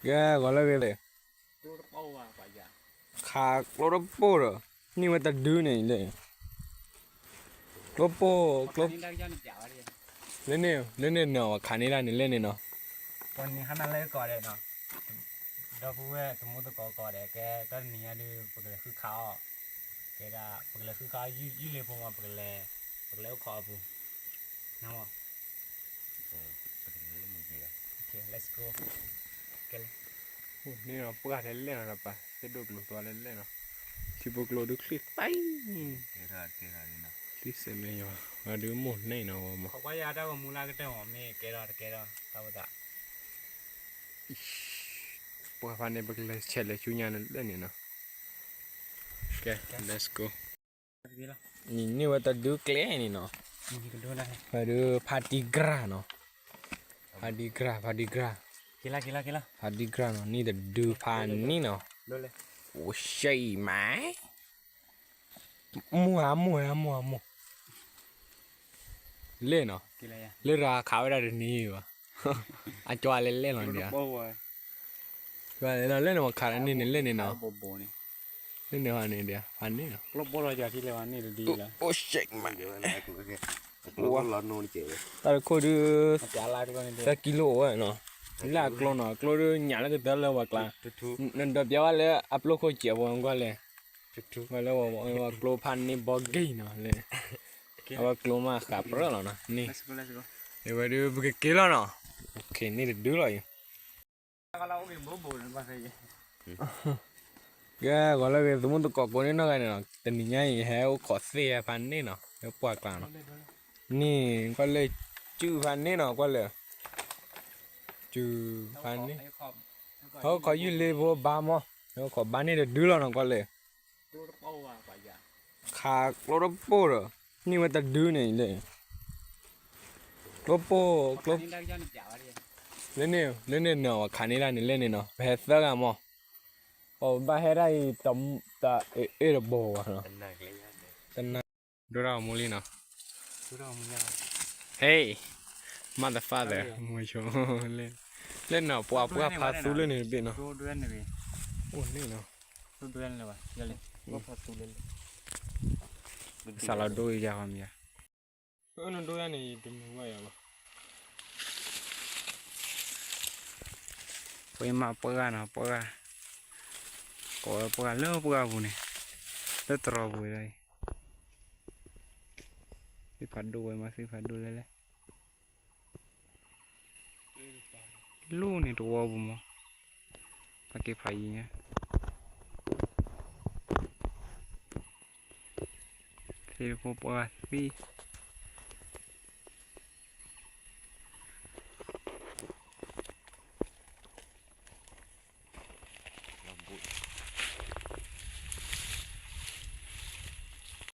ကဲ ဂီၤလၢဂ့ၤသ့ၣ်, ခးကျိတပိၢ်ဒီး န့ၢ်ဝဲတဒုန့ၣ်လဲၣ်, ကျိပိၢ်, ကျိ, လၢန့ၣ်, လၢန့ၣ်နီၤ ပှၤခးန့ၢ်ဒၣ်န့ၣ်လဲၣ်န့ၣ်နီၤ, ပှၤန့ၣ်ဟါနၤလၢကီးဒီးနီၤ, ဒီပုၢ်ဝဲၢ်သမူသကိးကီးဒီး ကဲတၢ်တနံၤညါဒုး ပကလဲၤဃုခးအီၤ, ကဲဒၣ် ပကလဲၤဃုခးအီၤ ယုၢ်လ့ဖိမး ပကလဲၤ, ပကလဲၤအိၣ်ခိးအပူၤ, နမ့ၢ် န့ၣ်ဒီးပှၢ်ထဲလဲၣ်နီၤဒီးပၢ် သ့ၣ်ဒိၣ်ကျိၤသွါလဲၣ်လဲၣ်နီၤ, ထံဖိကျိဒုးချံၣ်သံ, ချံၣ်စဲးမဲာ်ယွၤ အဒုးမိၢ်န့ၣ်နီၤဝဲမး, ပှၢ်ဖါန့ၣ် ပကလဲၤဆဲးလဲၤဆူညါန့ၣ်လဲၣ်န့ၣ်နီၤ, ကဲ let's go. န့ၢ်ဝဲတဒုကျဲန့ၣ်နီၤ, ဝဲဒုးဖါတံၢ်ကြၢ်နီၤ, ဖါတံၢ်ကြၢ်, ဖါတံၢ်ကြၢ်, ဖါတံၢ်ကြၢ်နီၤ န့ၢ်တဒုဖါန့ၣ်နီၤ, အိၣ်ရှဲအံၤမး, မိၢ်ဧါ မိၢ်ဧါ မိၢ်ဧါ မိၢ်, လဲၣ်နီၤ, လၢတဂၤခးဝဲဒၣ်တနံၤဘၣ်, အကၠီလဲၣ်လဲၣ်နီၤဒံးဧါ လဲၣ်န့ၣ်မ့ၢ်ခးန့ၢ်န့ၣ်လဲၣ်န့ၣ်နီၤ, လဲၣ်န့ၣ်ဟီန့ၣ်ဒံး ဖါန့ၣ်နီၤ, အိၣ်ရှဲမး, တၢ်တခိၣ်ဒုး သၢကံလိအိၣ်ဝဲနီၤ, လၢအကျိနီၤ အကျိဒုးညၣ်လၢကတၢၢ်လၢပှၤကျါ, နဒိးပျးဝဲလၢအပျိခိၣ်စဲးဖိကွၢ်လဲၣ်, ဝဲလၢပှၤကျိဖါန့ၢ်ဘီဂ့ၤနီၤလဲၣ်, အဝဲကျိမးဃးပြၢလီၤနီၤန့ၣ်, အဝဲဒုးပကက့ၤလီၤနီၤ, န့ၢ်တဒုလီၤအံၤ ကဲ ဂီၤလၢဂ့ၤ သမူသကိးကိးန့ၢ်နီၢ်ဂၤန့ၣ်နီၤ, တနံၤညါအံၤ ဟဲအိၣ်ခိးသ့ၣ်ဖါန့ၣ်နီၤ, ဟဲပှၢ်ကျါနီၤ, န့ၣ် ကွၢ်လၢ စုဖါန့ၣ်နီၤ ကွၢ်လၢ စုဖါန့ၣ်, ဟဲအိၣ်ခိးယုၢ်လ့ဖိဘါမး, ဟဲအိၣ်ခိးဘါန့ၢ်တဒုလီၤနီၤ ကွၢ်လၢ ခးကျိတပိၢ်ဒီး န့ၢ်ဝဲတဒုန့ၣ်လဲၣ်, ကျိပိၢ်, ကျိ, လၢန့ၣ်, လၢန့ၣ်နီၤ ပှၤခးန့ၢ်ဒၣ်န့ၣ်လဲၣ်န့ၣ်နီၤ, ပဟဲသၢဂၤမး, ပဘၣ်ဟဲဒၣ်အံၤ တအ့ၣ်တဘီဘၣ်နီၤ, တနၤ, ဒိၣ်ဒၣ်အမူလံနီၤ, hey, motherfucker, မုဆိ, လၢနီၤ ပှၤပှၢ်ဖါသူလၢန့ၣ်တဘ့ၣ်နီၤ, အိၣ်န့ၣ်နီၤ, စးလီၤဒိၣ်ယၤဃီမးယၤ, အၢ နဒိၣ်ယၤန့ၣ် ယတမုာ်ဘၣ်ယၤဘၣ်, ပှၤမၤပှၢ်ဂၤနီၤ ပှၢ်ဂၤ, ကိးဝဲပှၢ်ဂၤလၢပှၢ်ဂၤပူၤန့ၣ်, လၢတရီပူၤဝဲဒၣ်အံၤ, သ့ၣ်ဖးဒိၣ်ဝဲမး သ့ၣ်ဖးဒိၣ်လဲၣ်လဲၣ် လူၢ်န့ၣ်တဝီပူၤမး, ပက့ၤဖးယံၤညါ, သ့ၣ်တဖိပှၢ်သံ